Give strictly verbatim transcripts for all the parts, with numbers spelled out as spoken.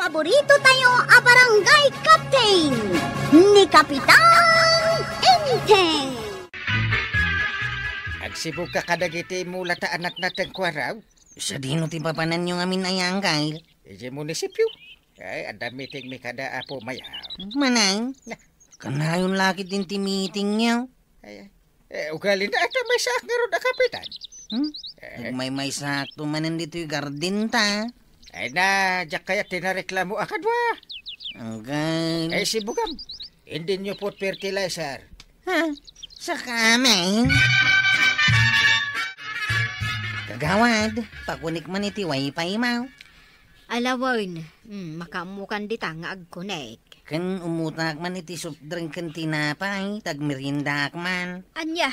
Paborito tayo a barangay captain, ni Kapitan Enteng. Agsibugka kadagiti mulata a natnateng, Kuarog? Sadino ti papananyo ngamin aya, Angkel? Idiay munisipyo. Ay, adda meeting mi kada Apo Mayor. Manang? Na. Kanayon la ketdin ti meetingyo. Ay, ay. Eh, ugalina a ta maysaak ngarud a kapitan. Hmm? Eh. Nagmaymaysaakto manen ditoy gardenta. Ay na, diak kayat ti nareklamo a kadua. Anggan. Eh, sibugam. Hindi nyo put fertilizer. Ha? Saka, men? Kagawad, pakunik man iti wifi mo. Alawen, hmm, makaammokan dita nga agkunik. Ken umutak man iti soft drink ken tinapay, ta agmeriendaak man. Ania?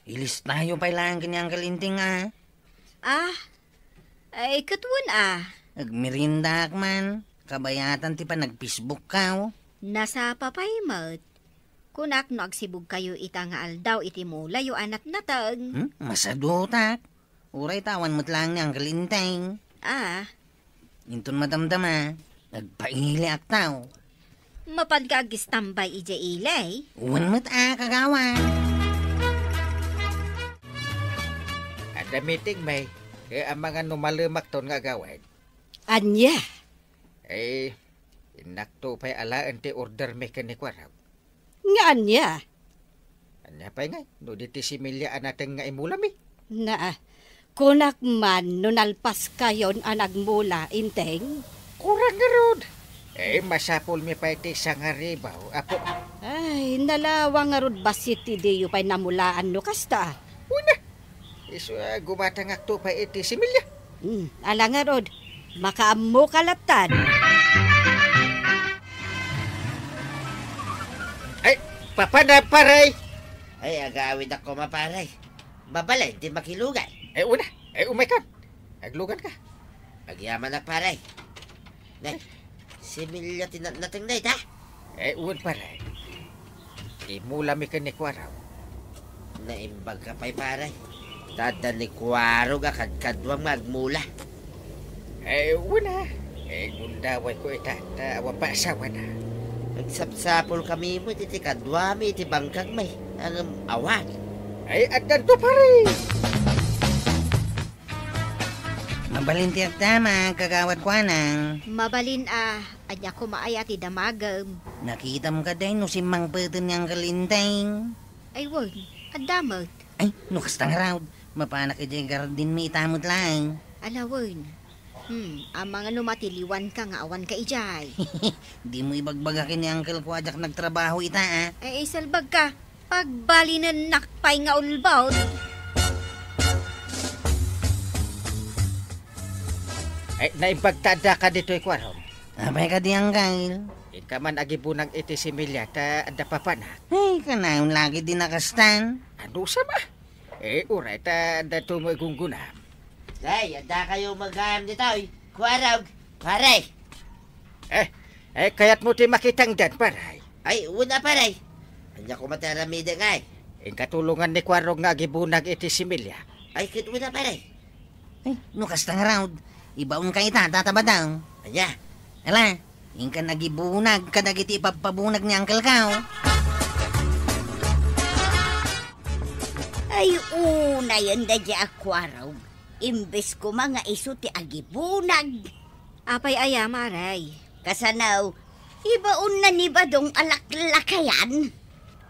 Ilistayo pay laeng ken ni Uncle Enteng, a. Ah, ay, ket wen, a. Agmeriendaak man, kabayatan ti panag-Facebook kaw. Nasapa pay met. Kunak no agsibugkayo ita nga aldaw iti mulayo a natnateng. Hmm? Masadutak. Uray ta awan met laeng ni Uncle Enteng. Ah. Inton madamdama, agpailiak taw. Mapanka agistambay idiay ili? Wen met a, kagawad. Adda meeting, May. Kaya amangan no malemakton nga agawid. Ania? Eh, innakto pay alaen ti order mi ken ni Kuarog. Nga ania? Ania pay ngay, no di ti similya a nateng nga imulami? Naa, kunak man no nalpaskayon a nagmula, Enteng? Kurang ngarud. Eh, masapul mi pay ti sangaribaw, apo. Ay, nalawa ngarud bassit ti diyo pay namulaan no kasta. Una, isu a gumatangakto pay iti similya. Hmm, ala ngarud, makaammoka lattan. Ay, papanam, pare! Ay, agawidak koma, pare. Mabalin ti makilugan. Eh, una. Eh, umaykan. Aglugan ka. Agyamanak, pare. Ne, similya ti natnateng dayta? Eh, wen, pare. Imulami ken ni Kuarog. Naimbag ka pay, pare. Ta adda ni Kuarog a kadkaduam nga agmula. Eh, wen a. Eh, gundaway ko ita, ta awan pay asawana. Agsapsapul kami mo iti ti kaduami iti bangkag, may. Ngem awan. Ay, addanto, pare. Mabalin ti agdamag, kagawad Kuanang. Mabalin a, ania koma aya ti damagem? Nakitam kadi no simmangpeten ni Uncle Enteng? Ay, wen, adda met. Ay, no kasta ngarud, mapanak idiay garden mi ita met laeng. Ala, wen. Hmm, amangan no matiliwanka nga awanka idiay. Dimo ibagbaga ken ni Uncle Kua a diak nagtrabaho ita, a. Ay, isalbagka. Pagbalinennak pay nga ulbod. Ay, naimbag ta addaka ditoy, Kuarog. Apay kadi, Uncle? Inka man agibunag iti similya ta adda papanak. Ay, kanayon la ketdi a kastan. Adu sa ma? Eh, uray ta adda tumoy gunggunam. Ay, addakayo met gayam ditoy. Kuarog, pare. Eh, eh, kayatmo ti makitangdan, pare? Ay, wen a, pare. Ania koma ti aramidek, ay? Inka tulongan ni Kuarog nga agibunag iti similya. Ay, ket wen a, pare. Ay, no kasta ngarud, ibaonka ita, tatabadaw. Ania? Ala, inkan agibunag kadagiti ipabpabunag ni Uncle Kao. Ay, unayen daydiay a Kuarog. Imbes koma nga isu ti agibunag. Apay aya, Mare? Kasano, ibaonna ni Badong a laklakayan.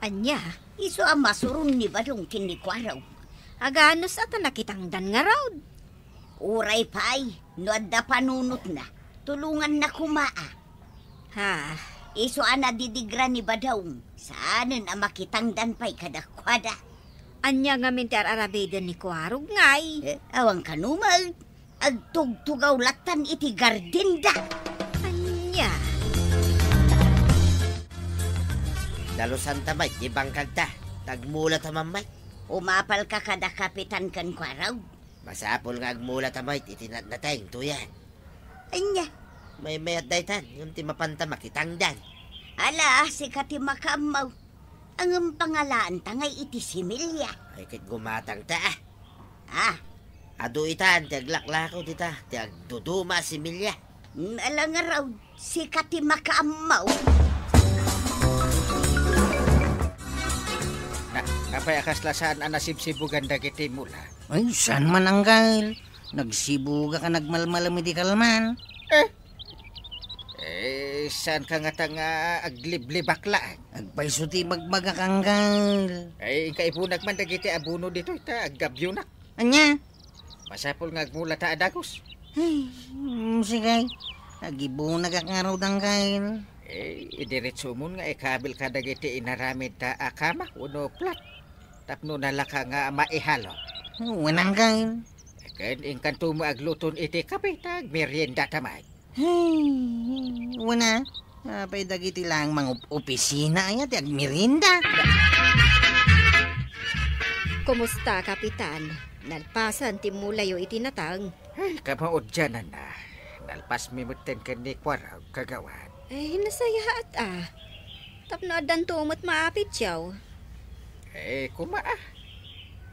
Ania? Isu a masuron ni Badong ken ni Kuarog. Aganus a ta nakitangdan ngarud. Uray pay, no adda panunotna, tulonganna koma a. Ha? Isu a nadidigra ni Badong, saanen a makitangdan pay kadakuada. Ania ngamin ti ar-aramiden ni Kuarog ngay? Eh, awan kano met. Agtugtugaw lattan iti gardenda. Ania? Dalusanta met ti bangkagta, ta agmulata man met. Umapalka kada kapitan ken Kuarog. Masapul nga agmulata met iti natnateng, tuyan. Ania? Maymayat daytan, ngem ti mapanta makitangdan. Ala, sika ti makaammo. Ngem pangalaanta ngay iti similya. Ay, ket gumatangta, a. Ah. Adu itan ti aglaklako dita, ti agduduma a similya. Ala ngarud, sika ti makaammo. Na, apay a kasla saan a nasibsibugan dagiti mula? Ay, saan man, Anggail. Nagsibugak a nagmalmalem idi kalman. Eh? Eh, saanka ngata nga agliblibak laeng? Agpayso ti ibagbagak, Anggail. Ay, inka ibunak man dagiti abono ditoy, ta aggabyunak. Ania? Masapul nga agmulata a dagus. Ay, mm, sige. Agibunagak ngarud, Anggail. Eh, idiretsomon nga ikabilka dagiti inaramidta a kama wenno plat tapno nalaka nga maihalo. Wen, Anggail. Ken inkanto met agluton iti kape ta agmeriendata met. Hey, wen a, apay dagiti laeng mangup-opisina aya ti agmerienda? Kumusta, Kapitan? Nalpasan ti mulayo iti nateng? Ay, kamaudiananna. Nalpasmi metten ken ni Kuarog, kagawad. Ay, nasayaat a. Tapno addanto met maapidyo. Eh, koma a.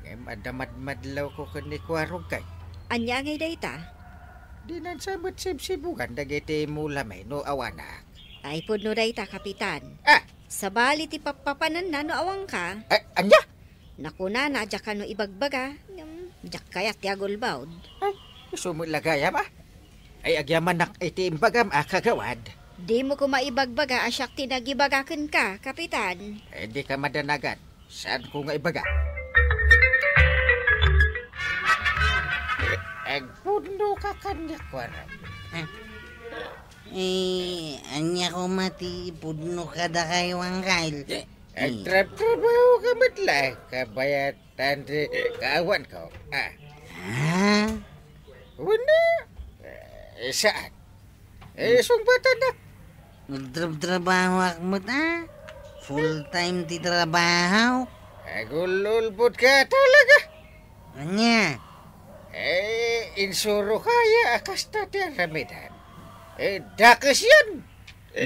Ngem adda madmadlawko ken ni Kuarog kay. Ania ngay dayta? Dinan sa met sibsibugan dagiti mula mi no awanak. Ay, pudno dayta, Kapitan. Ah! Sabali ti pappapananna no awanka. Eh, ania? Nakunana, diak kano ibagbaga, ngem diak kayat ti agulbod. Ay, isu met la gayam a. Ay, agyamanak iti imbagam a, kagawad. Dimo koma ibagbaga a siak ti nagibaga kenka, Kapitan. Eh, dika madanagan. Saanko nga ibaga? Eh, agpudno ka kaniak, Kuarog. Eh, ania koma ti ipudno kadakayo, Anggail? Eh, agtrabtrabaho ka met la, kabayatan ti kaawanko. Ah. Ha? Wen a. Eh, saan? Eh, sungbatanak. Nagtrabtrabahoak met a. Full time ti trabaho. Agul-ulbod ka talaga. Ania? Eh, insuro kaya a kasta ti aramidan. Eh, dakes yan.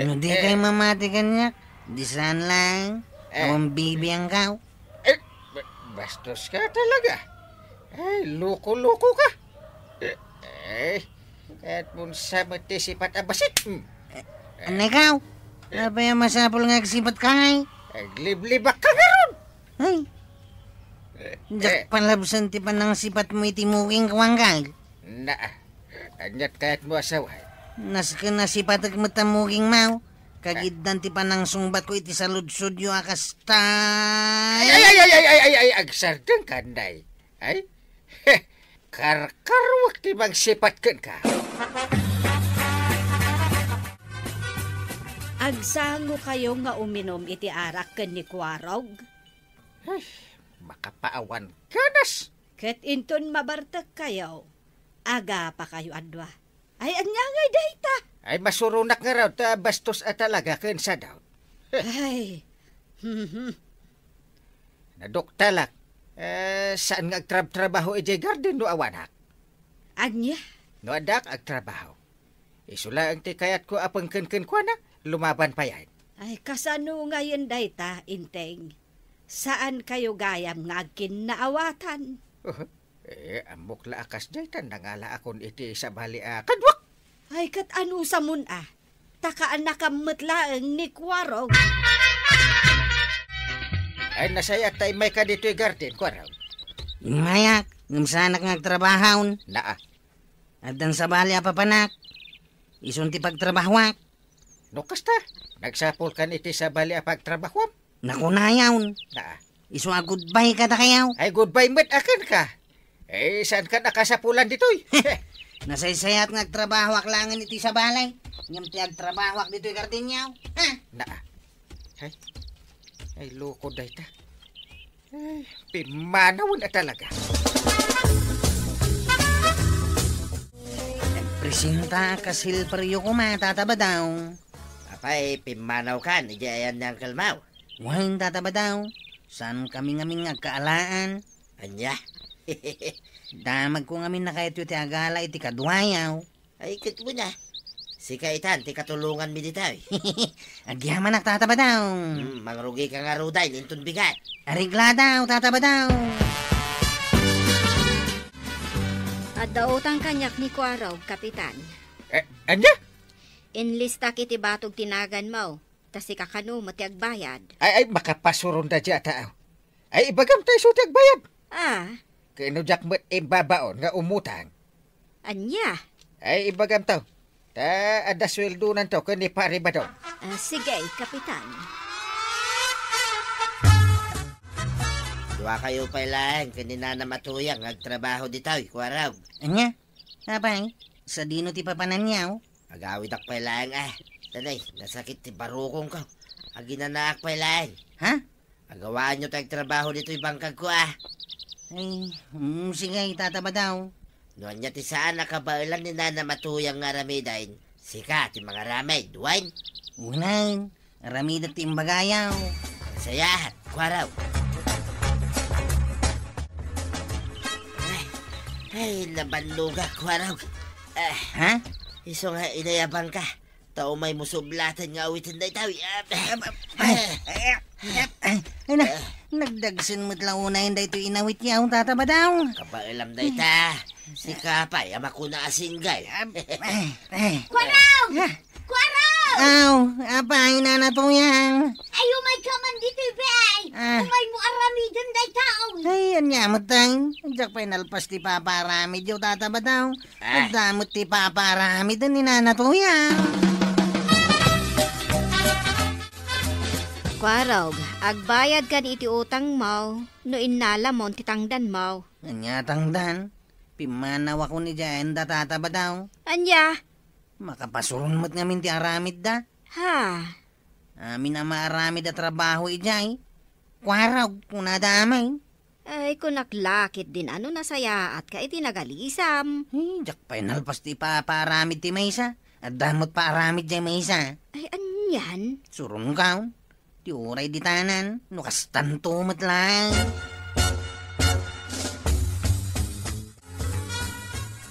No di kay mamati kaniak, di saan lang. Eh. Awan bibiangkaw. Eh, ba-, bastos ka talaga. Ay, loko-loko ka. Eh, eh, ket munsa met ti sipat a bassit. Hmm. Eh, ania ikaw? Eh. Apay a masapul nga agsipat ka ngay? Agliblibak ka ngarud. Ay. Eh, diak eh. Palabsan ti panangsipatmo iti mugingko, Anggail. Naa, aniat kayatmo a sawen? Nasken a sipatek met a mugingmo. Kagiddan ti panangsungbatko iti saludsodyo a kasta. Ay, ay, ay, agsardengka, Nay. Ay, heh, karkaruak ti mangsipat kenka. Agsangokayo nga uminum iti arak ken ni Kuarog? Ay, makapaawan ganas. Ket inton mabartekkayo, agapakayo a dua. Ay, ania ngay dayta? Ay, masuronak ngarud ta bastos a talaga ken sadut. Ay. Mhm. Naduktalak. Eh, saan nga agtrabtrabaho idiay garden no awanak? Ania? No addak agtrabaho. Isu laeng ti kayatko a pengken kenkuana, lumaban payen. Ay, kasano ngayen dayta, Inteng? Saankayo gayam nga agkinnaawatan? Eh, ammok la a kasdiay ta nangalaakon iti sabali a kaduak. Ay, ket anusamon a? Ta kaannakam met laeng ni Kuarog. Ay, nasayaat ta immayka ditoy garden, Kuarog. Immayak, ngem saanak nga agtrabahon. Naa. Addan sabali a papanak. Isun ti pagtrabahoak. No kasta, nagsapulkan iti sabali a pagtrabahoam. Nakunayon. Naa. Isu a goodbye kadakayo. Ay, goodbye met a kenka. Eh, saankan a kasapulan ditoy? Nasaysayaat nga agtrabahoak laengen iti sabali. Ngem ti agtrabahoak ditoy gardenyo. Ha? Naa. Ay, ay, loko dayta. Ay, pimmanawen a talaga. Presenta a kasilperyo koma, Tata Badaw. Apay, pimmanawkan idiay ayan ni Uncle Mau? Wen, Tata Badaw. Saankami ngamin nga agkaalaan. Ania? Damagko ngamin a kayatyo ti agala iti kaduayo. Ay, ket wen a. Sika itan ti katulonganmi ditoy. Agyamanak, Tata Badaw. Hmm, mangrugika ngaruden inton bigat. Areglado, Tata Badaw. Adda utang kaniak ni Kuarog, Kapitan. Eh, ania? Inlistak iti batog ti naganmo, ta sika kano met ti agbayad. Ay, ay, makapasuron da diay a tao. Ay, ibagam ta isu ti agbayad. Ah. Ken no diak met imbabaon nga umutang. Ania? Ay, ibagam to. Ta adda sueldonanto ken ni Pari Badong. Ah, sige, Kapitan. Duakayo pay laeng ken ni Nana Matuyang nga agtrabaho ditoy, Kuarog. Ania? Apay, sadino ti papananyo? Agawidak pay laeng, a. Tanay, nasakit ti barukongko. Aginanaak pay laeng. Ha? Agawaanyo ti agtrabaho ditoy bangkagko, a. Ay, mm, sige, Tata Badong. No ania ti saan a kabaelan ni Nana Matuyang nga aramiden, sika ti mangaramid, wen? Unayen, aramidek ti imbagayo. Nasayaat, Kuarog. Ay, ay, nabannogak, Kuarog. Ah, ha? Isu nga inayabangka. Ta umaymo sublaten nga awiten daytoy. Ah, ay, ay, ay, ay, na, nagdagsen met la unayen daytoy inawityo, Tata Badong. Kabaelam dayta. Sika pay a makuna a single. Ah, ay, ay. Kuarog! Ah. Kuarog! Aw, apay, Nana Tuyang? Ay, umayka man ditoy, bay. Ah. Umaymo aramiden dayta, aw. Ay, ania met, tay? Diak pay nalpas ti paparamidyo, Tata Badong. Ah. Adda met ti paparamiden ni Nana Tuyang. Kuarog, agbayadkan iti utangmo no innalamon ti tangdanmo. Ania tangdan? Pimmanawakon idiay ayan da, Tata Badong. Ania? Makapasuron met ngamin ti aramidda. Ha? Amin a maaramid a trabaho idiay. Kuarog, kunada amay. Ay, kunak la ketdin a no nasayaatka iti nagalisam. Eh, diak pay nalpas ti ipapaaramid ti maysa. Adda met paaramid diay maysa. Ay, anian? Suronkaon. Ti uray ditanan, no kastanto met laeng.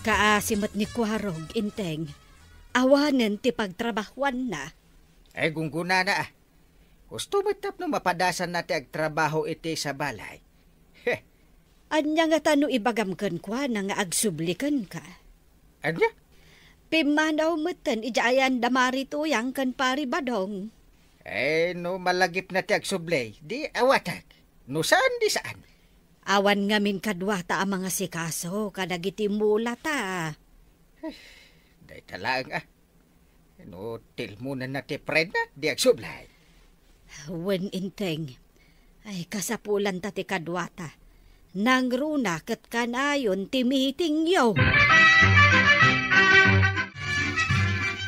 Kaasi met ni Kuarog, Enteng. Awanen ti pagtrabahuanna. Ay, gunggonana, a. Husto met tapno mapadasanna ti agtrabaho iti sabalay. Heh. Ania ngata no ibagam kenkuana nga agsubli kenka? Ania? Pimmanaw metten idiay ayan da Mari Tuyang ken Pari Badong. Eh, no malagipna ti agsubli, di awatek. No saan, di saan. Awan ngamin kaduata a mangasikaso kadagiti mulata. Eh, dayta laeng, a. No tilmonanna ti friendna, di agsubli. Wen, Enteng. Ay, kasapulanta ti kaduata. Nangruna ket kanayon ti meetingyo.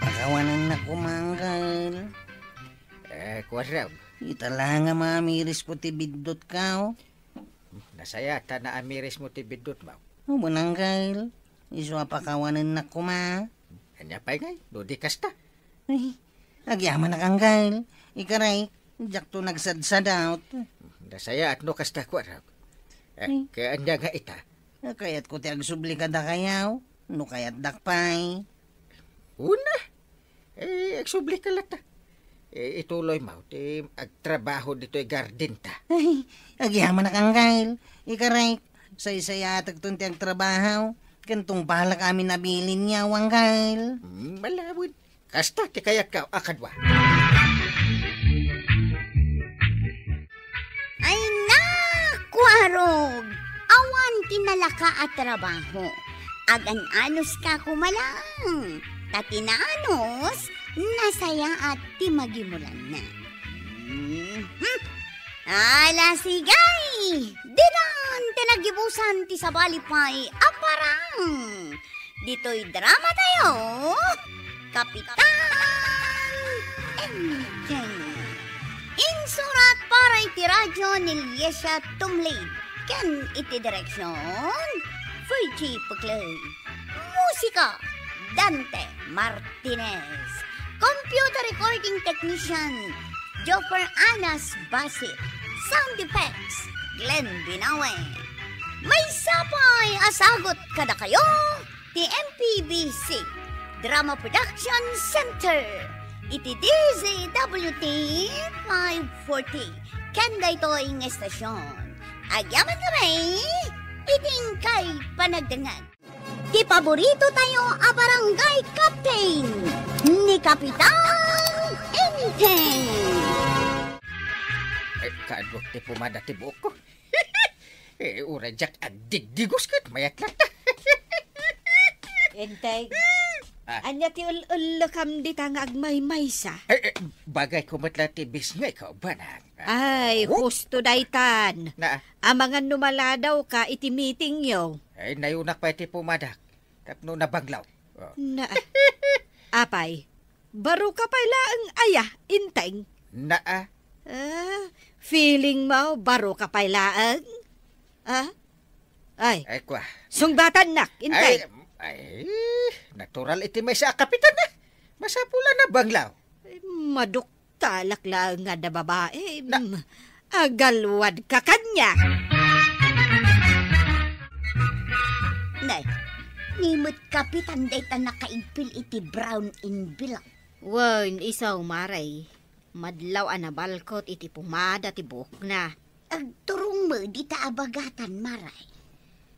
Pakawanennak koma, Uncle. Eh, Kuarog. Ita la nga maamirismo ti biddutko. Nasayaat ta naamirismo ti biddutmo. Wen, Uncle. Isu a pakawanennak koma. Ania pay ngay, no di kasta? Ay, agyamanak, Uncle. Ikarek, diakto nagsadsadawat. Nasayaat no kasta, Kuarog. Eh, ay. Kaya ania nga ita? Kayatko ti agsubli kadakayo, no kayatdak pay. Una, eh, agsublika latta. Eh, ituloymo ti agtrabaho ditoy gardenta. Ay, agyamanak, Uncle. Ikarek, saysayaatekton ti agtrabaho. Ken tungpalak amin a bilinyo, Uncle. Hmm, malawen. Kasta ti kayatko a kadua. Ay, naku, Arog! Awan ti nalaka a trabaho. Agan-anuska koma lang. Ta ti naanus, nasayaat ti magimulanna. Mhm. Ala, sige! Ditan ti nagibusan ti sabali pay a parang. Ditoy dramatayo, Kapitan Enteng. Insurat para iti radyo ni Liesia Tumlid ken iti direksion, Fergie Puclay. Musika, Dante Martinez. Computer recording technician, Joffer Anas Basit. Sound effects, Glenn Binawe. Maysa pay a sagut kadakayo ti M P B C Drama Production Center iti D Z W T five forty ken daytoy nga estasion. Agyaman kami iti inkay panagdengngeg. Ti paborito tayo a barangay captain. ni Kapitan Enteng. Ay, kaadwak ti pomada ti buokko. Eh, uray diak agdigdigos ket mayat latta. Enteng, Ah. ania ti ul-ullekam dita nga agmaymaysa? Eh, eh, bagayko met la ti bisngay ko, banag. Ay, Oh. husto daytan. Na. Amangan no maladawka iti meetingyo. Ay, nayunak pay ti pomadak. Tapno nabanglaw. Oh. Na. Apay, baro ka pay laeng aya, Enteng? Naa. Ah, feeling mo, baro ka pay laeng? Ah? Ay, Ay, kwa. sungbatannak, Enteng. Ay, ay, natural iti maysa a kapitan, ah. Masapul a nabanglaw. Ay, maduktalak laeng nga da babae. Na- Mm. Agalwad ka kaniak. Nay, ni met kapitan dayta nakaigpil iti brown envelope. Wen, isu, Maray. Madlaw a nabalkot iti pomada ti buokna. Agturong met dita a bagatan, Maray.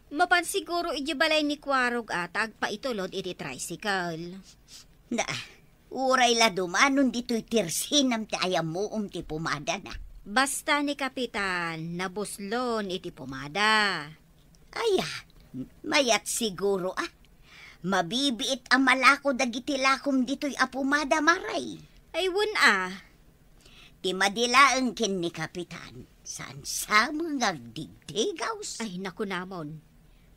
Mapan siguro idiay balay ni Kuarog a ta agpaitulod iti tricycle. Na, uray la dumanon ditoy tersinam ti ayamuom ti pomadana. Basta ni Kapitan, nabuslon iti pomada. Aya, mayat siguro, ah. Mabibiit a malako dagiti lakom ditoy a pomada, Maray. Ay, wen a. Ti madi laeng ken ni Kapitan, saan sa met nga agdigdigaws. Ay, nakunamon.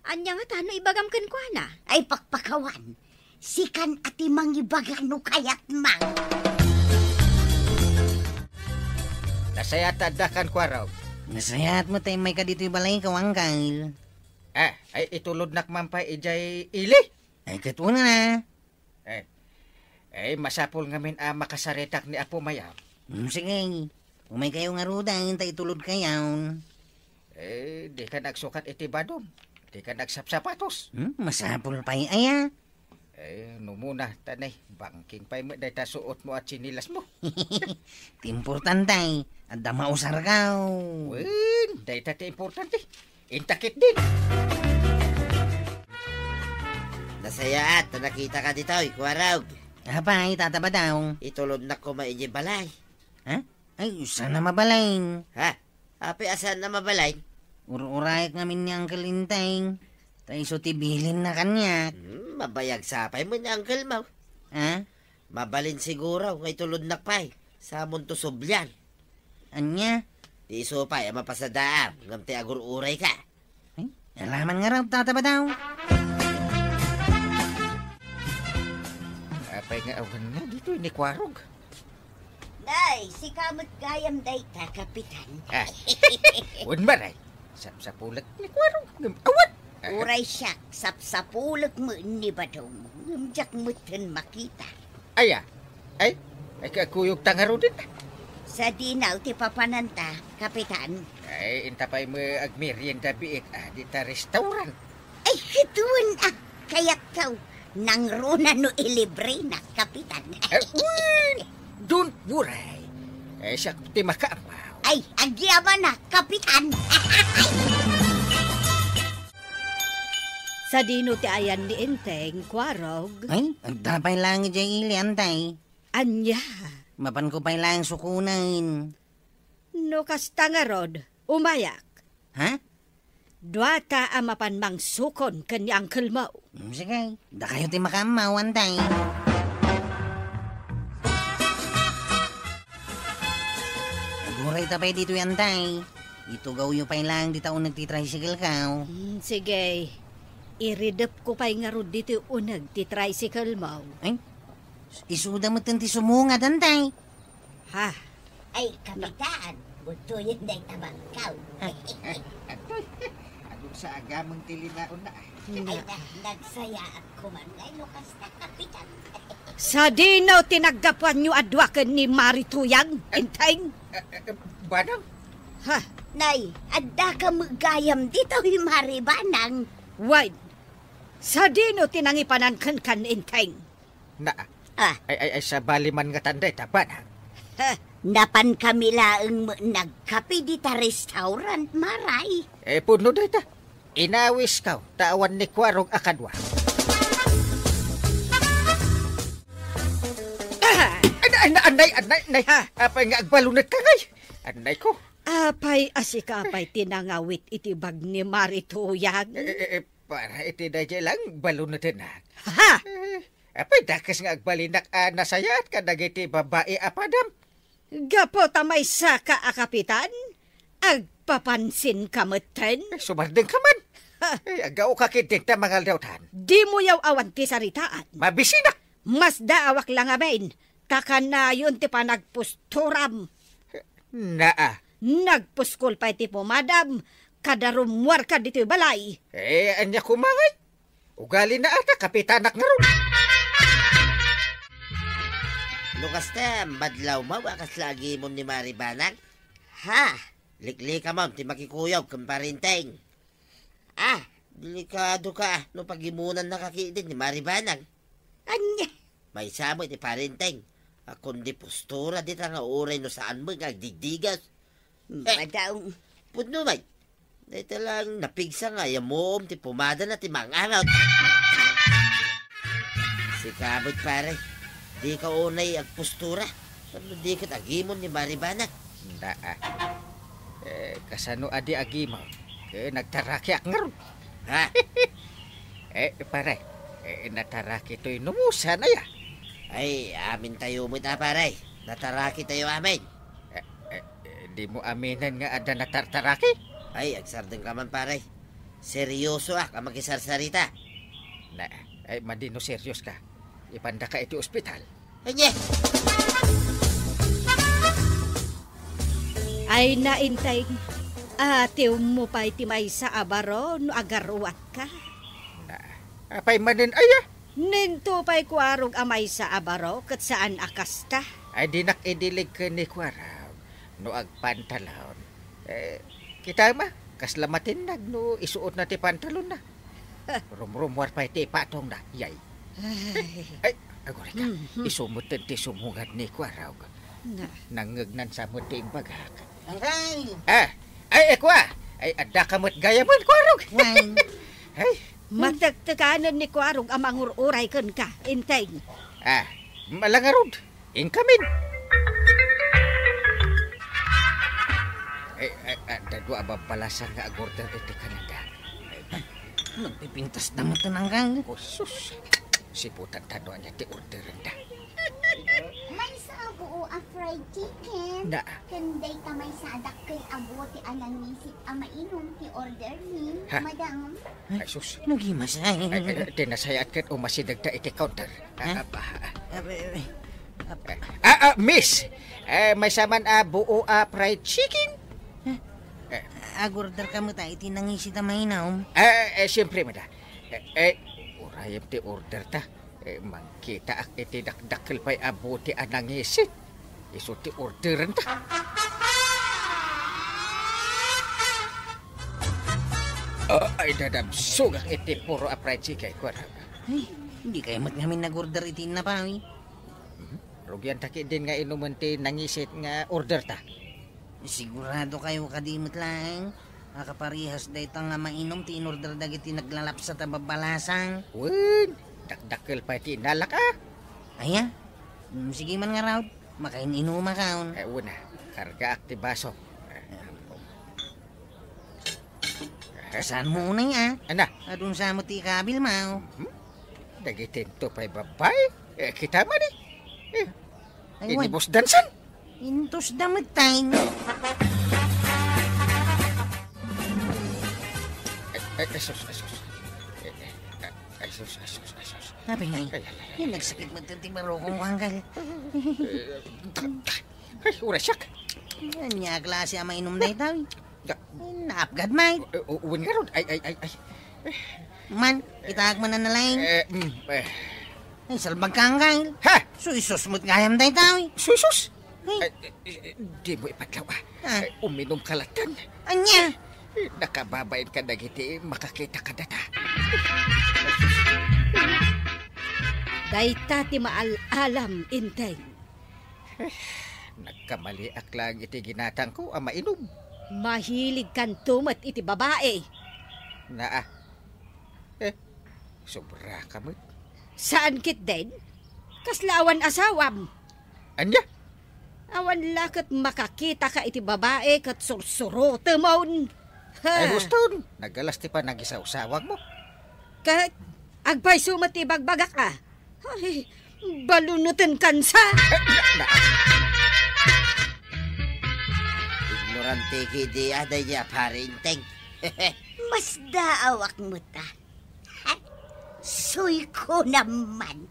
Ania ngata no ibagam kenkuana? Ay, pakpakawan. Sikan a ti mangibaga no kayatna. Nasayaat ta adda kan Kuarog. Nasayaat met ta immayka ditoy balayko, Angkel. Ah, ay, itulodnak man pay idiay ili? Ay, ket wen a. Eh, eh, masapul ngamin a makasaritak ni Apo Mayam. Hmm, sige. Umaykayo ngaruden, ta itulodkayon. Eh, dikan agsukat iti badom. Dikan agsapsapatos. Hmm, masapul pay aya. Eh, no muna, tanay, bangking pay met dayta suotmo a tsinilasmo. Ti importante, adda mausarkaw. Wen, dayta ti importante. Inta ketdin. Nasayaat ta nakitaka ditoy, Kuarog. Apay, Tata Badaw? Itulodnak koma idiay balay. Ha? Ay, saan a mabalin? Ha? Apay a saan a mabalin? Ur-urayak ngamin ni Uncle Enteng. Ta isu ti bilinna kaniak. Hmm, mabayag sapay met ni uncle mo. Ha? Mabalin siguro nga itulodnak pay. Samonto sublian. Ania? Ti isu pay a mapasadaam, ngem ti agur-urayka. Ay, aramon ngarud, Tata Badaw. Apay nga awan nga ditoy ni Kuarog? Nay, sika met gayam dayta, Kapitan. Ah. Wen, Maray. Sapsapulek ni Kuarog. Ngem awan. Uray siak, sapsapulek met ni badom. Ngem diak metten makita. Aya? Ay, ay, kakuyogta ngaruden. Sadino ti papananta, Kapitan? Ay, inta pay met agmerienda biit, ah, dita restaurant. Ay, ket wen a, kayatko, nangruna no ilibrenak, Kapitan. Eh, wen, don't worry. Eh, siak ti makaammo. Ay, agyamanak, Kapitan. Sadino ti ayan ni Enteng, Kuarog? Ay, adda pay laeng idiay ili, Antay. Ania? Mapanko pay laeng sukonen. No kasta ngarud, umayak. Ha? Duata a mapan mangsukon ken ni uncle mo. Hmm, sige, dakayo ti makaammo, Antay. Agurayta pay ditoy, Antay. Itugawyo pay laeng dita uneg ti tricycle ko. Hmm, sige. Iridepko pay ngarud ditoy uneg ti tricycle mo. Ay, isuda metten ti sumungad, Antay. Ha? Ay, Kapitan, bugtoyen dayta bangkaw. Atoy, adu sa agameng ti linaonna. Ay, na, nagsayaat ko man ngay no kasta, Kapitan. Sadino ti naggapuanyo a dua ken ni Mari Tuyang, Enteng? Eh, eh, eh, Banang? Ha? Nay, adda ka met gayam ditoy, Mari Banang. Wen, sadino ti nangipanan kenka, Enteng? Na, Ah. ay, ay, ay, sabali man ngatan dayta, Banang. Ha? Napan kami laeng met nagkape dita restaurant, Maray. Eh, pudno dayta. Inawisko, ta awan ni Kuarog a kadua. Ay, na, anay, anay, anay. Ha? Apay nga agbalunetka ngay? Anay ko. Apay a sika pay ti nangawit iti bag ni Mari Tuyang? Eh, eh, eh, para iti daydiay lang, balunetenak. Ha? Eh, apay dakes nga agbalinak a nasayaat kadagiti babai a padam? Gapu ta maysaka a kapitan, agpapansinka metten? Eh, sumardengka man. Ha? Eh, aggaoka ketdin ta mangaldawtan. Dimo yaw-awan ti saritaan. Mabisinak. Masdaawak la ngamin, ta kanayon ti panagpusturam. Naa. Nagpuskol pay ti pumadam, kada rummuarka ditoy balay. Eh, ania koma ngay? Ugalina a ta kapitanak ngarud. No kasta, madlawmaw a kasla agimon ni Mari Banag? Ha? Liklikamon ti makikuyog ken Pari Enteng. Ah, delikadoka no pagimonannaka ketdin ni Mari Banag. Ania? Maysa met ni Pari Enteng a kundi pustura dita nga uray no saan met nga agdigdigas. Eh, madaw. Pudno met. Dayta lang napigsa nga ayamuom ti pumadana ti mangangaw. Sika met, pare, dika unay agpustura. Tapno di ket agimon ni Mari Banag. Daa. Eh, kasano a di agimon? Eh, nagtarakiak ngarud. Ha? Eh, pare, eh, nataraki toy numusan, aya? Ay, amintayo met a, pare. Nataraki tayo amin. Eh, eh, eh, dimo aminen nga adda natartaraki? Ay, agsardengka man, pare. Seryosoak a makisarsarita. Na, ay, madi no serioska. Ipandaka iti ospital. Ania? Ay, na, Enteng, atiwmo pay ti maysa a baro no agaruatka. Na, apay manen aya? Ninto pay kuarog a maysa a baro ket saan a kasta. Ay, dinak idilig ken ni kuarog no agpantalon. Eh, kita ma, kasla matinnag no isuotna ti pantalonna. Rumrumuar pay ti ipatongna, yay. Ay. Ay, agurayka, mhm, isu metten ti sumungad ni kuarog. Na. Nangngegnan sa met ti imbagak. Angkay! Ah, ay, eh, kua! Ay, adda ka met gayamen, kuarog. Wen. Ay. Matektekanen ni kuarog a mangur-uray kenka, Enteng. Ah, malangarud. Inkamin. Eh, eh, adda dua a babbalasang nga agorder iti kanenda. Nagpipintas da met nanggang. Oh, sus. Siputan ta no ania ti orderenda. Maysa a buo a fried chicken. Na. Ken dayta maysa a dakkel a buo ti anangisit a mainom ti order mi, ha? Madam. Ay, sus. Nagimasay. Ay, ay, ay, ti nasayaat ket umasidegta iti counter. Ha? Ah, ah, ah. Abe, abe. Ap- Ah, ah, miss. Eh, maysa man a buo a fried chicken? Ha? Eh. Agorder ka met a iti nangisit a mainom? Eh, eh, siyempre, mada. Eh, eh, urayem ti order ta. Eh, mangkitaak iti dakdakkel pay a buo ti anangisit. Isu ti orderenta. Ah, ay, dadabsogak iti puro a fried chicken, kuarog. Ay, dikay met ngamin nag-order iti inna, pawi. Mhm. Rugianta ketdin nga inumen ti nangisit nga order ta. Sigurado kayo kadi met laeng a kaparehas dayta nga mainom ti inorder dagiti naglalapsat a babbalasang? Wen, dakdakkel pay ti innalak a. Aya? Mm, sige man ngarud, makain-inumakon. Eh, una, kargaak ti baso. Saan mo unay, ah? Ana? Adun sa mo ti ikabil, mao. Mhm. Dagiti into pay babbai? Eh, kita man, eh. Eh, ay, wan. Inibos dansan. Intos da met tayo. Ay, ay, ay, sus, ay, sus. Eh, eh, ay, ay, sus, ay, sus, ay, sus. Sabi nga, ay, ay, ay, ay, yan, ay, nagsakit ay, mo ti barukong ko, anggal. Eh, ay, urasyak. Yan, niya klase ang mainom na ito, eh. Da- Naapgad, Mike. U-, u-, uwan nga rod. Ay, ay, ay, ay. Man, itaag mo na na lang. Eh, mm, eh. Ay, salbag ka, anggal. Ha? Suisos mo't gayam dayta, eh. Suisos? Ay. Ay, eh, eh, di mo ipadlaw, ah. Ah. Ay, uminom ka latan. Anya? Eh, nakababain ka dagiti makakita ka data. Dayta ti maal-alam, Inteng. Eh, nagkamaliak lang iti ginatangko a mainom. Mahilig kanto met iti babae. Naa. Eh, sobra ka met. Saan ketdin? Kasla awan asawam. Ania? Awan la ket makakitaka iti babai ket sursurotemon. Ha? Ay, huston, nagalas ti panagisawsawagmo. Ket agpayso met ti ibagbagak a. Ay, baluneten kansa. Ignorante kidi a daydi a pari, Enteng. Masdaawak met a. Suyko naman.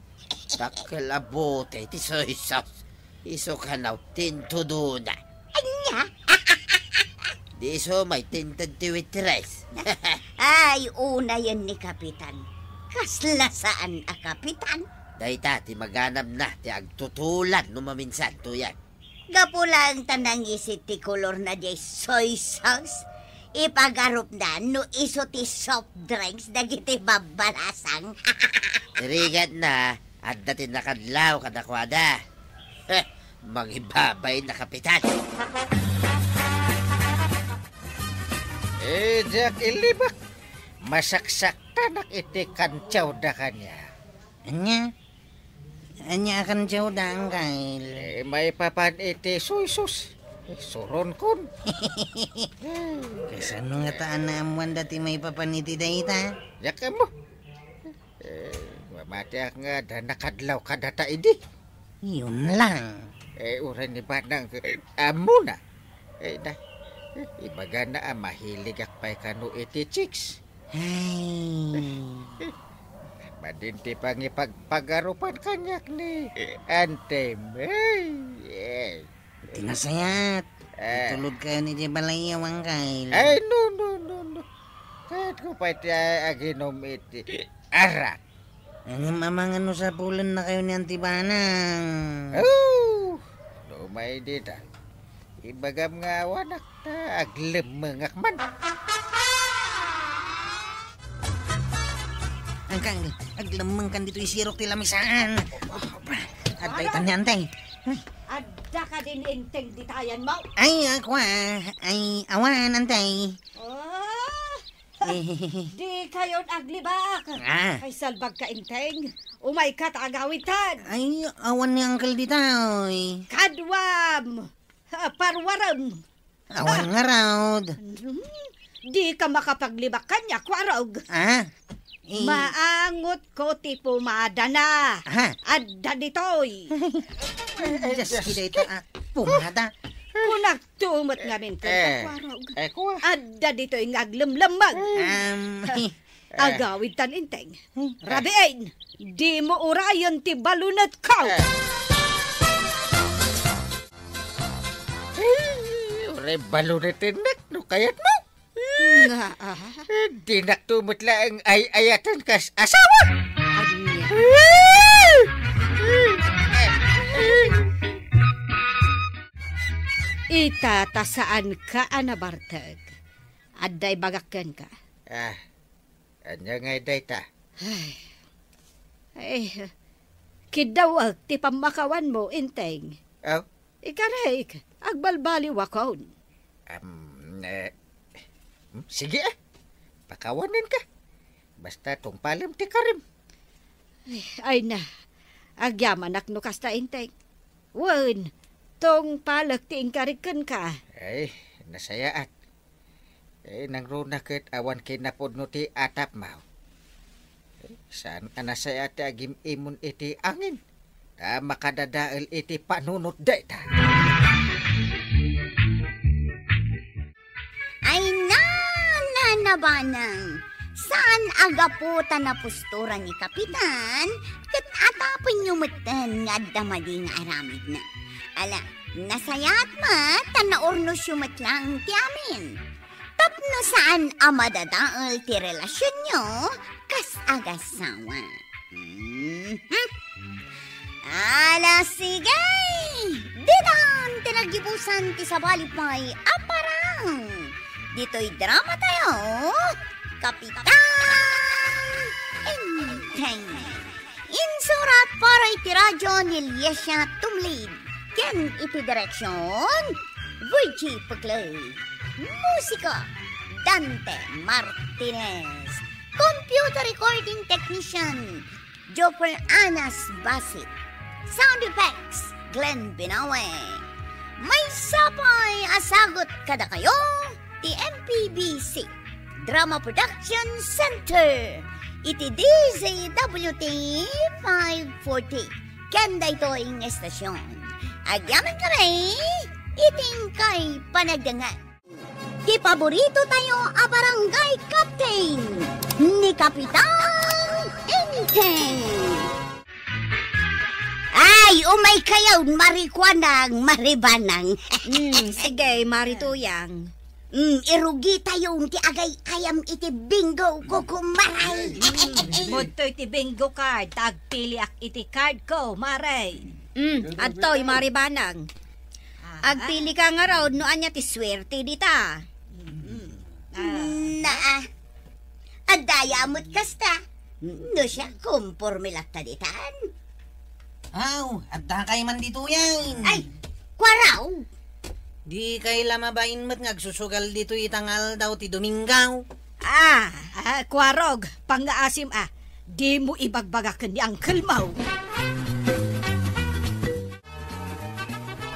Dakkel a bote ti soy sauce. Isu kano ti intudona. Ania? Di isu met ti inted ti waitress. Ay, unayen ni Kapitan. Kasla saan a kapitan. Dayta ti maganabna ti agtutulan no maminsan, tuyan. Gapu laeng ta nangisit ti kolorna diay soy sauce, ipagarupna no isu ti soft drinks dagiti babbalasang. Rigatna, adda ti nakadlaw kadakuada. Heh, mangibabayna, Kapitan. Eh, diak ilibak. Masaksaktanak iti kantiawda kaniak. Ania? Ania a kantiawda, Angkel? Eh, maipapan iti soy sauce. Eh, suronkon. Kasano ngata a naammoanda ti maipapan iti dayta? Diak ammo. Eh, mamatiak nga adda nakadlaw kadata idi. Yun lang. Eh, uray ni Banang, eh, ammona. Eh, da, eh, ibagana a mahiligak pay kano iti chicks. Ay. Madin ti pangipagpagarupan kaniak ni Antem. Ay, ay. Ti nasayaat. Eh. Itulodkayon idiay balay, Angkel. Ay, no, no, no, no. Kayatko pay ti aginom iti arak. Ngem amangan no sapulennakayo ni Auntie Banang. Oh! No, umay dita. Ibagam nga awanak ta aglemmengak man. Angkel, aglemmengkan ditoy sirok ti lamisaan. Adda itan ni Antay. Adda kadin Enteng ditayan mo? Ay, ako, ah. Ay, awan, Antay. Oh! Eh. Dikayon aglibak. Ah. Ay, salbagka, Enteng. Umayka ta agawidtan. Ay, awan ni Angkel ditoy. Kaduam. Ah, paruarem. Awan ngarud. Hmm, dika makapaglibak kaniak, Warog. Ah? Eh. Maangotko ti pumadana. Aha. Adda ditoy. Dios, ki dayta, ah, pumada. Kunakto met ngamin kenka, Warog. Eh, kua. Adda ditoy nga aglemlemmeg. Um, eh. Agawidtan, Enteng. Eh. Rabiin, dimo urayen ti balunetko. Eh. Eh, uray balunetennak no kayatmo. Nga, ah. Eh, dinakto met laeng ay-ayaten kas asawa. Ania? Ita ta saanka a nabartek. Adda ibagak kenka. Ah, ania ngay dayta? Ay. Ay, kiddawek ti pammakawanmo, Enteng. Aw? Ikarik, agbalbaliwakon. Am, eh, hmm, sige, ah. Pakawanenka. Basta tungpalem ti karim. Ay, ay na. Agyamanak no kasta, Enteng. Wen, tungpalek ti inkarik kenka. Ay, nasayaat. Eh, nangruna ket awan kinapudno ti atapmo. Eh, saan a nasayaat ti agim-imon iti angin, ta makadadael iti panunot dayta. Ay, na, Nana Banang, saan a gapu ta napustura ni Kapitan, ket atapenyo metten nga adda madi nga aramidna. Ala, nasayaat met ta naurnosyo met laeng ti amin. Tapno saan a madadael ti relasionyo kas agasawa. Mhm. Ala, sige! Ditan ti naggibusan ti sabali pay a parang. Ditoy drama tayo, Kapitan Enteng. Insurat para iti radyo ni Liesia Tumlid ken iti direksion, Virgie Peclay. Musika, Dante Martinez. Computer recording technician, Joper Anas Basit. Sound effects, Glenn Binawe. Maysa pay a sagut kadakayo ti M P B C Drama Production Center iti D Z W T five forty. Ken daytoy nga estasyon, agyaman kami iti inkay panagdangan. Ti paborito tayo a barangay captain, ni Kapitan Enteng. Ay, umay kayo, Mari Kuanang, Mari Banang. Mm, sige, Mari Tuyang. Mm, irugi tayo ti agay-ayam iti bingo, kukumaray. Mm, mudto iti bingo card, ta agpiliak iti card ko, Mare. Mm, adtoy, Mari Banang. Ah. Agpili ka ngarud no ania ti suwerte dita. Mm. Ah. Naa. Adda aya met kasta. No siak, komporme latta ditan. Aw, adda kay man ditoyen. Ay, Kuarog. Di kay la mabain met nga agsusugal ditoy ita nga aldaw ti Domingo. Ah, ah, Kuarog, pangngaasim, ah. Dimo ibagbaga ken ni uncle mo.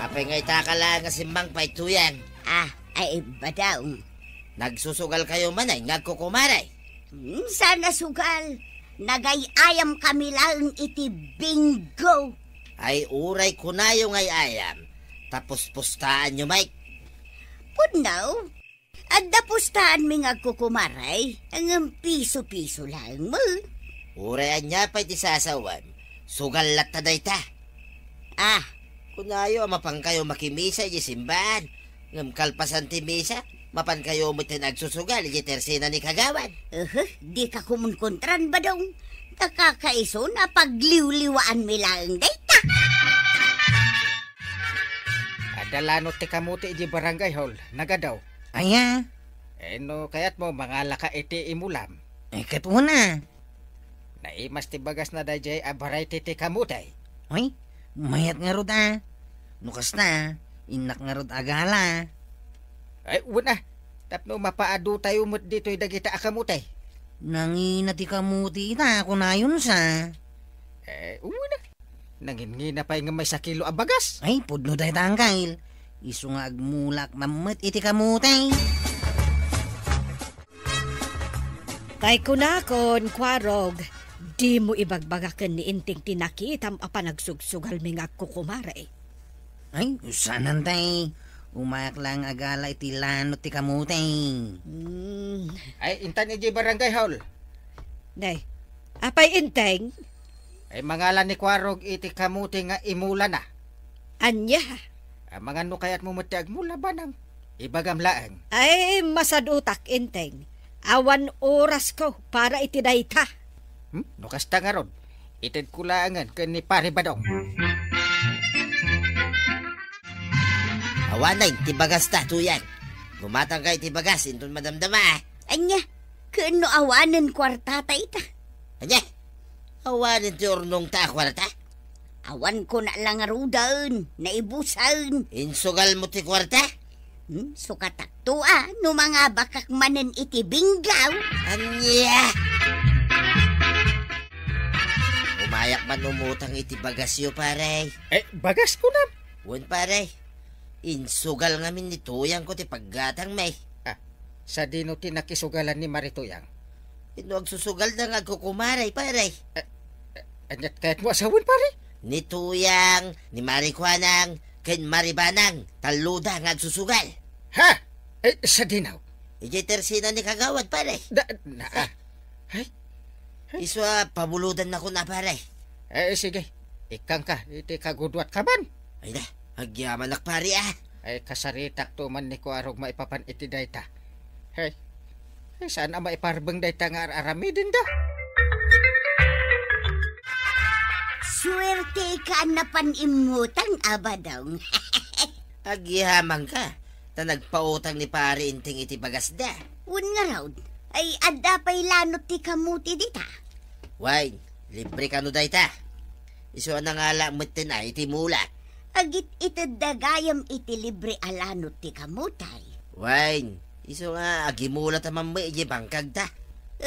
Apay nga ita ka la nga simmangpay, Tuyang? Ah, ay, Badong. Nagsusugal kayo man ay nga agkukumare? Hmm, saan a sugal? Nagay-ayam kami laeng iti bingo. Ay, uray kunayo nga ay-ayam, ta puspustaanyo met. Pudno, adda pustaanmi nga agkukumare, ngem piso-piso laeng met. Uray ania pay ti sasawem, sugal latta dayta. Ah. Kunayo a mapankayo makimisa iti simbahan, ngem kalpasan ti misa, mapankayo met ken agsusugal iti tersena ni Kagawad. Uhu, dika kumunkontran, Badong. Nakakaiso, napagliwliwaanmi laeng dayta. Adda lanot ti kamote iti barangay hall, nagadaw. Aya? Eh, no kayatmo, mangalaka iti imulam. Eh, ket una. Naimas ti bagasna daydiay a variety ti kamote. Ay, mayat ngarud a. No kasta, innak ngarud a gala. Ay, wen a. Tapno mapaadu tayo met ditoy dagita a kamote. Nangina ti kamote ita, kunayon sa. Eh, wen a. Nangingina pay nga maysa kilo a bagas. Ay, pudno dayta, Angkel. Isu nga agmulak mammet iti kamote. Tay kunakon, Kuarog, dimo ibagbaga ken ni Enteng ti nakitam a panagsugsugalmi nga agkukumare. Ay, saanen tay. Umayak laeng a gala iti lanot ti kamote. Hmm. Ay, intan iti barangay hall. Nay, apay Enteng? Ay, mangala ni Kuarog iti kamote nga imulana. Ania? Ah, mangan no kayatmo met ti agmula, Banang. Ibagam laeng. Ay, masadutak, Enteng. Awan orasko para iti dayta. Hmm? No kasta ngarud, itedko laengen ken ni Pare Badong. Awanen ti bagasta, Tuyang. Gumatangka iti bagas inton madamdama. Ania? Ken no awanen kuartata ita? Ania? Awanen ti urnongta a kuarta? Awan kona la ngaruden, naibusen. Insugalmo ti kuarta? Hmm, sukatakto a, no mangabakak manen iti bingo. Ania? Umayak man umutang iti bagasyo, pare. Eh, bagas kunam? Wen, pare. Insugal ngamin ni Tuyangko ti paggatangmi. Ah, sadino ti nakisugalan ni Mari Tuyang? Inno agsusugalda nga agkukumare, pare. Eh, eh, aniat kayatmo a sawen, pare? Ni Tuyang, ni Mari Kuanang, ken Mari Banang, talloda nga agsusugal. Ha? Eh, sadino? Idiay tersena ni Kagawad, pare. Da, na, ah. Ay? Isu a pabulodannakon a, pare. Eh, sige. Ikkangka iti kagudwat kaman. Ay na, agyamanak, pare, ah. Ay, kasaritakto man ni Kuarog maipapan iti dayta. Hey. Ay, saan a maiparbeng dayta nga ar-aramidenda? Suerteka a napan immutang, Badong. Agyamanka, ta nagpautang ni Pare Enteng iti bagasda. Wen ngarud, ay adda pay lanot ti kamote dita. Wen, libre kano dayta? Isu a nangala metten a iti mulak. Agit-itedda gayam iti libre a lanot ti kamote. Wen, isu nga agimulata mammi iti bangkagta.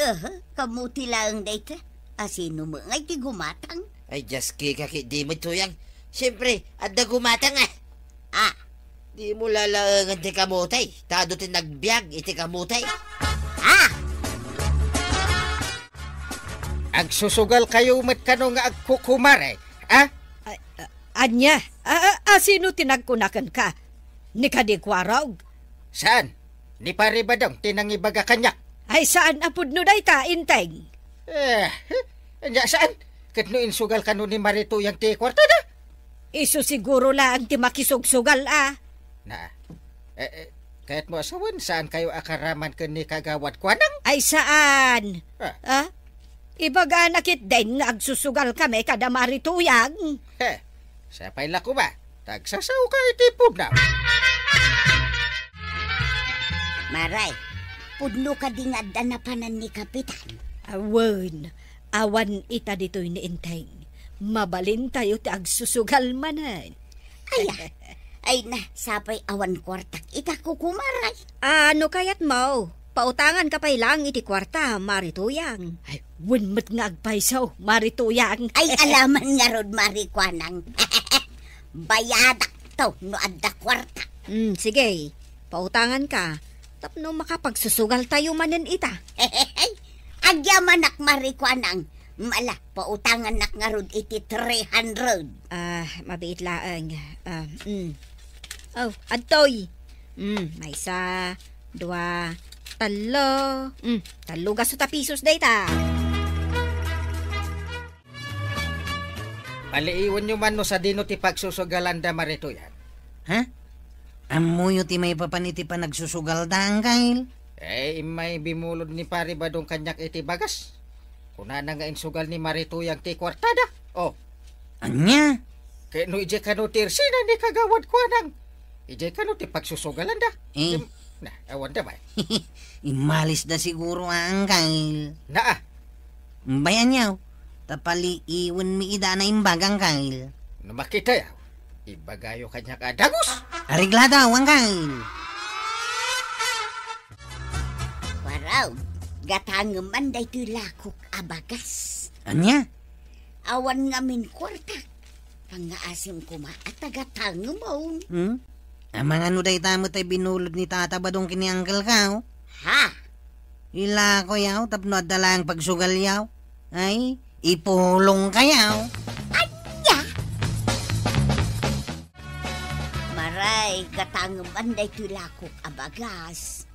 Aha, kamote laeng dayta. Asino met ngay ti gumatang? Ay, diaskika ketdi met, Tuyang. Siyempre, adda gumatang, ah. Ah. Dimo lalaengen ti kamutay, ta adu ti nagbiag iti kamutay. Ah! Agsusugalkayo met kano nga agkukumare, ah? Ay, ah, ania? Ah, ah, ah, sino ti nagkuna kenka? Ni kadi Kuarog? Saan? Ni Pare Badong ti nangibaga kaniak. Ay, saan a pudno dayta, Enteng? Eh, ania saan? Ket no insugal kano ni Mari Tuyang ti kuartada? Isu siguro laeng ti makisugsugal, ah. Na, eh, eh, kayatmo a sawen, saankayo a karaman ken ni Kagawad Kuanang? Ay, saan? Ah. Ah? Ibagana ketdin nga agsusugalkami kada Mari Tuyang. He, sapay la koma, ta agsasaoka iti pudno. Maray, pudno kadi nga adda napanan ni Kapitan? Awan, awan ita ditoy ni Enteng. Mabalintayo ti agsusugal manen. Ay, ah. Ay na, sapay awan kuartak ita, kukumaray. Ah, no kayatmo, pautanganka pay laeng iti kuarta, Mari Tuyang. Ay, wen met nga agpayso, Mari Tuyang. Ay, alaman ngarud, Mari Kuanang. Bayadakto no adda kuarta. Hmm, sige. Pautanganka. Tapno makapagsusugaltayo manen ita. Agyamanak, Mari Kuanang. Mala, pautangannak ngarud iti three hundred. Ah, mabiit laeng. Ah, mm. Oh, adtoy. Mm, maysa, dua, tallo. Mm, tallo gasto ta pisos dayta. Paliiwenyo man no sadino ti pagsusugalanda, Mari Tuyang. Ha? Ammoyo ti maipapan iti panagsusugalda, Angkel? Eh, immay bimulod ni Pari Badong kaniak iti bagas. Kunana nga insugal ni Mari Tuyang ti kuartada. Oh. Ania? Ket no idiay kano ti ersina ni Kagawad Kuanang, idiay kano ti pagsusugalanda. Eh. Im-, na, awan da ba? Immalisda siguro, Angkel. Naa. Bay, aniaw, ta paliiwenmi ida a naimbag, Angkel. No makitayo, ibagayo kaniak a dagus. Areglado, Angkel. Waraw, gatangem man daytoy lakok a bagas. Ania? Awan ngamin kuarta. Pangngaasim koma a taga tangemon. Hmm? Amangan no dayta met ay binulod ni Tata Badong ken ni Angkel Kao? Ha? Ilakoyaw tapno adda laeng pagsugalyaw. Ay, ipulongkayaw. Ania? Maray, gatangem man daytoy lakok a bagas.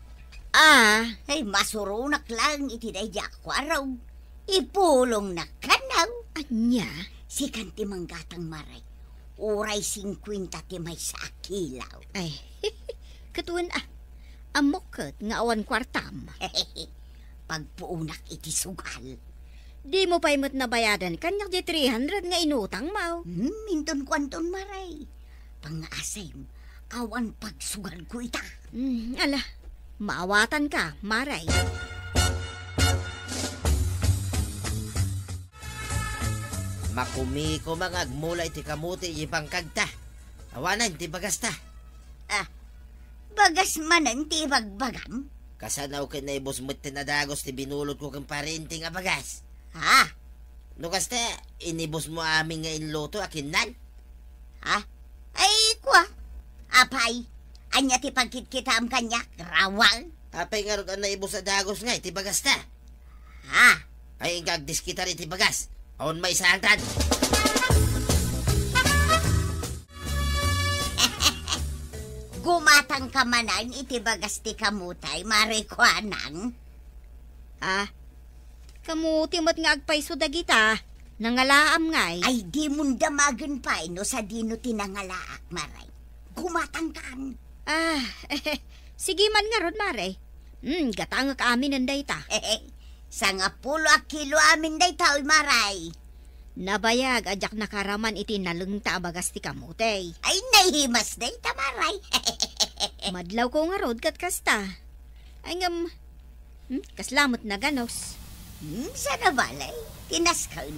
Ah, ay, masuronak laeng iti daydi a kuarog. Ipulongnak kano. Ania? Sikan ti manggatang, Maray. Uray singkuenta ti maysa a kilo. Ay, ket wen a. Ammok ket nga awan kuartam. Pagpuonak iti sugal. Dimo pay met nabayadan kaniak di three hundred nga inutangmo. Hmm, inton kuanton, Maray. Pangngaasim, awan pagsugalko ita. Hmm, ala, maawatanka, Maray. Makumiko nga agmula iti kamote iti bangkagta. Awanen ti bagasta. Ah, bagas manen ti ibagbagam? Kasano ket naibus met ti nadagus ti binulodko ken Pari Enteng a bagas? Ha? No kasta, inibusmo amin nga inluto a kinnan? Ha? Ay, kua. Apay, ania ti pagkitkitaem kaniak, Rawang? Apay ngarud a naibus a dagus nga iti bagasta? Ha? Ay, inka agdiskitar iti bagas. Awan maisangtan. Gumatangka manen iti bagas ti kamote, Mari Kuanang? Ah, kamote met nga agpayso dagita. Nangalaam ngay? Ay, dimon damagen pay no sadino ti nangalaak, Maray. Gumatangkan. Ah, sige man ngarud, Maray. Hmm, gatangek aminen dayta. Sangapulo a kilo amin dayta, oy, Maray. Nabayag a diak nakaraman iti nalengta a bagas ti kamote. Ay, naimas dayta, Maray. Madlawko ngarud ket kasta. Ay, ngem, hmm, kasla met naganos. Hmm, sana balay, ti nasken,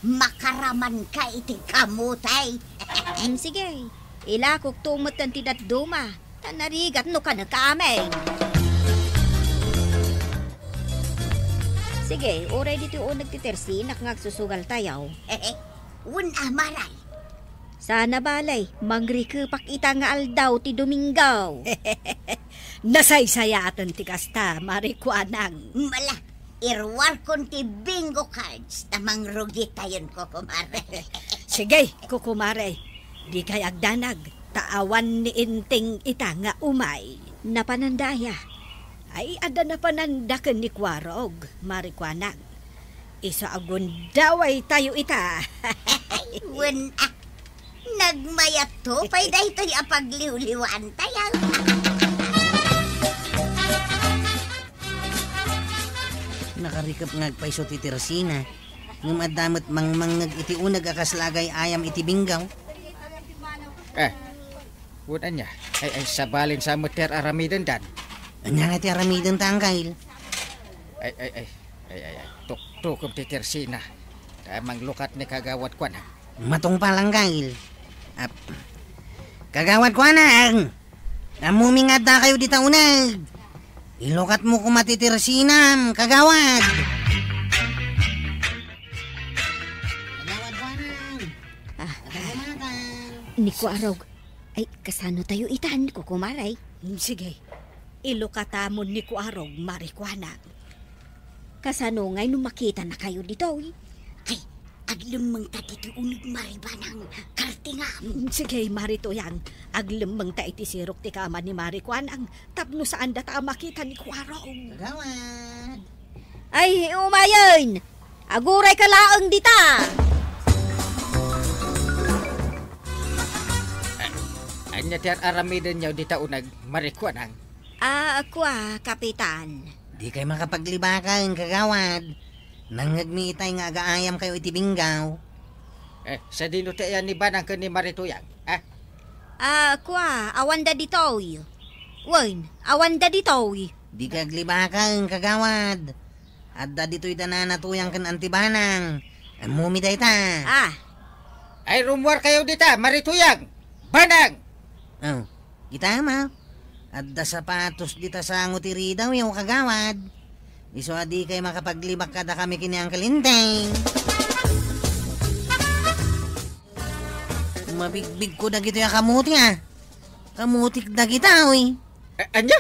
makaramanka iti kamote. Hmm, sige, ilakokto metten ti dadduma. Ta narigat no kaneka amin. Sige, uray ditoy uneg ti tersinak nga agsusugaltayo. Wen a, Maray. Sana balay, mangrikepak ita nga aldaw ti Domingo. Nasaysayaten ti kasta, Mari Kuanang. Mala, iruarkon ti bingo cards ta mangrugitayon, kukumare. Sige, kukumare. Dikay agdanag, ta awan ni Inting ita nga umay. Napananda aya? Ay, adda napananda ken ni Kuarog, Mari Kuanang. Isu a gundawaytayo ita. Wen, ah, nagmayatto pay daytoy a pagliwliwaantayo. Nakarikep nga agpayso ti Teresina, ngem adda met mangmangngeg iti uneg a kasla agay-ayam iti binggaw. Eh, wen ania? Ay, ay, sabalin sa met ti ar-aramidendan. Ania nga ti aramidenta, Anggail? Ay, ay, ay. Ay, ay, ay. Tuktukem ti Teresina. Ta manglukat ni Kagawad Kuanang. Matungpal, Anggail. Ap-, Kagawad Kuanang! Ammom nga addakayo dita uneg. Ilukatmo koma ti Teresinam, Kagawad! Kagawad Kuanang! Ah, Kagawad Kuanang! Ni Kuarog. Ay, kasano tayo itan, kukumare? Mm, sige. Ilukatamon ni Kuarog, Mari Kuanang. Kasano ngay no makitanakayo ditoy? Ay, aglemmengta ditoy uneg, Mari Banang. Kartingam. Mm, sige, Mari Tuyang. Aglemmengta iti sirok ti kama ni Mari Kuanang tapno saandata a makita ni Kuarog. Kagawad! Ay, umayen! Agurayka laeng dita! A-, ania ti ar-aramidenyo dita uneg, Mari Kuanang? Ah, kua, Kapitan. Dikay makapaglibaken, Kagawad. Nangngegmi itay nga agaayamkayo iti binggaw. Eh, sadino ti ayan ni Banang ken ni Mari Tuyang, ha? Ah, kua, awanda ditoy. Wen, awanda ditoy. Dikay aglibaken, Kagawad. Adda ditoy da Nana Tuyang ken Anti Banang. Ammomi dayta. Ah. Ay, rummuarkayo dita, Mari Tuyang! Banang! Oh, kitam, a. Adda sapatos dita sango ti ridawyo, Kagawad. Isu a dikay makapaglibak kadakami ken ni Uncle Enteng. Mabigbigko dagitoy a kamuti, a. Kamutik dagita, oy. A-, ania?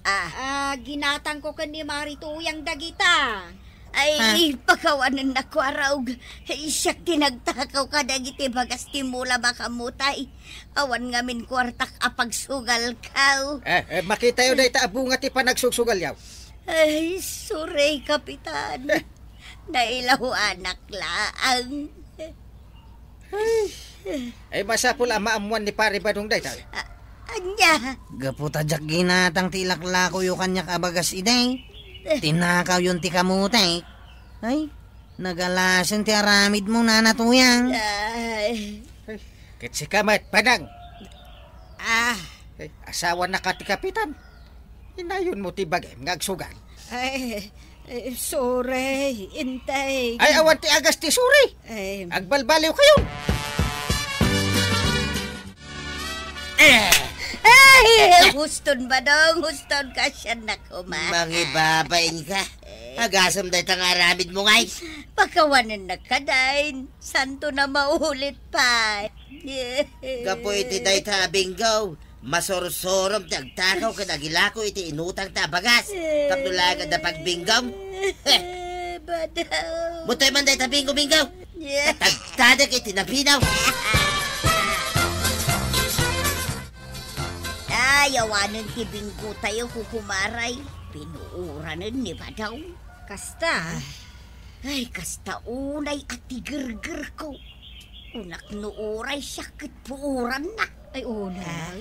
Ah, ah, ginatangko ken ni Mari Tuyang dagita. Ay, ha? Pakawanennak, Kuarog. Siak ti nagtakaw kadagiti bagas ti mula makamutay. Awan ngamin kuartak a pagsugalkaw. Eh, eh, makitayo dayta a bunga ti panagsugsugalyaw. Ay, sorry, Kapitan. Nailawanak laang. Ay. Ay, masapul a maammuan ni Pare Badong daytoy. A-, ania? Gapu ta diak ginatang ti ilaklakoyo kaniak a bagas idi. Eh. Tinakawyon ti kamutek. Ay, nagalasen ti aramidmo, Nana Tuyang. Ay. Ay, ket sika met, Banang. Ah. Ay, asawanaka ti kapitan. Inayonmo ti bagim nga agsugal. Ay, eh, sorry, Enteng. Ay, awan ti agas ti sorry. Ay. Agbalbaliwkayon. Eh! Ay, huston, Badong, huston, kasiannak koma. Mangibabain ka. Eh. Agasem dayta nga aramidmo ngay. Pakawanennak kadayn. Santo na maulit pay. Gapu iti dayta a binggaw, masursurom ti agtakaw ken agilako iti inutangta a bagas. Tapno laeng adda pagbinggom. Badaw. Mutoy man dayta binggo-binggo. Tagtadek iti nabinaw. Ay, awanen ti binggotayo, kukumaray. Pinuoranen ni Badaw. Kasta. Ay, kasta unay a tigergerko. Kunak no uray siak ket puoranna. Ay, unay.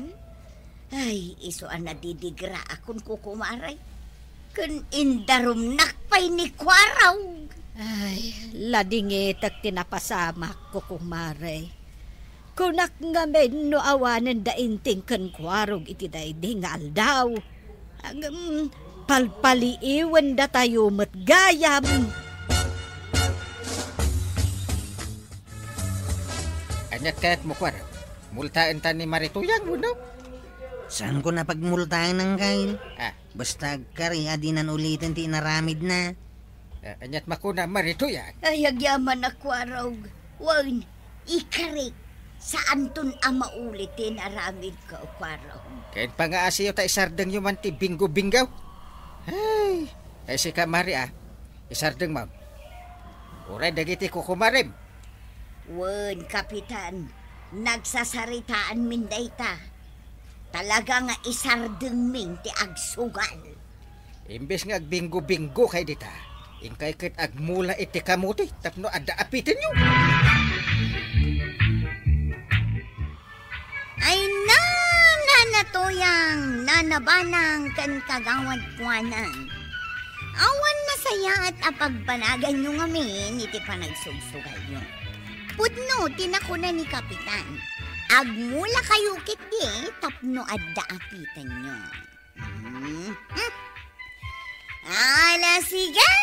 Ah. Ay, isu a nadidigraakon, kukumaray. Ken indarumnak pay ni Kuarog. Ay, ladingitek ti napasamak, kukumaray. Kunak ngamin no awanen da Inting ken Kuarog iti daydi nga aldaw. Ngem, palpaliiwendatayo met gayam. Aniat kayatmo, Kuarog? Multaenta ni Marituyang, wenno? Saanko a pagmultaen, Anggail. Ah. Basta agkari a dinan uliten ti inaramidna. Ah, aniat makuna, Marituyang? Ay, agyamanak, Kuarog. Wen, ikarik. Saanton a maulit ti inaramidko, Kuarong. Ken pangaasiyo ta isardengyo man ti bingo-bingo. Ay, ay sika, Mari, a. Isardeng man. Uray dagiti kukumarem. Wen, Kapitan, nagsasaritaanmin dayta. Talaga nga isardengmin ti agsugal. Imbes nga agbingo-bingo kay dita, inkay ket agmula iti kamote tapno adda apitenyo. Ay na, Nana Toyang, Nana Banang, ken Kagawad Kuanang. Awan nasayaat a pagbanaganyo ngamin iti panagsugsugalyo. Pudno ti nakuna ni Kapitan, agmula kayo ketdi tapno adda apitenyo. Hmm? Hmm? Ala, sige!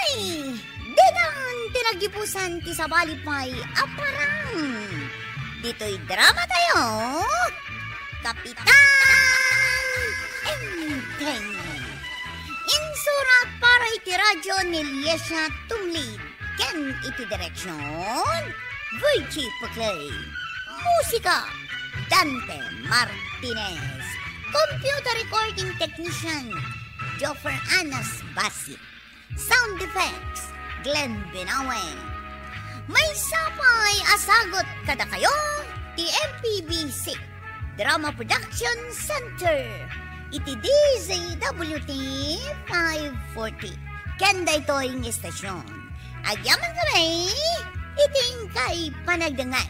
Ditan ti nagipusan ti sabali pay a parang. Ditoy drama tayo, Kapitan Enteng. Insurat para iti radyo ni Liesia Tumlid. Ken iti direksyon, Virgie Puclay. Musika, Dante Martinez. Computer recording technician, Joffer Anas Basi. Sound effects, Glenn Binawen. Maysa pay a sagut kadakayo ti M P B C Drama Production Center iti D Z W T five forty. Ken daytoy nga istasyon, agyamankami iti inkay panagdengngeg.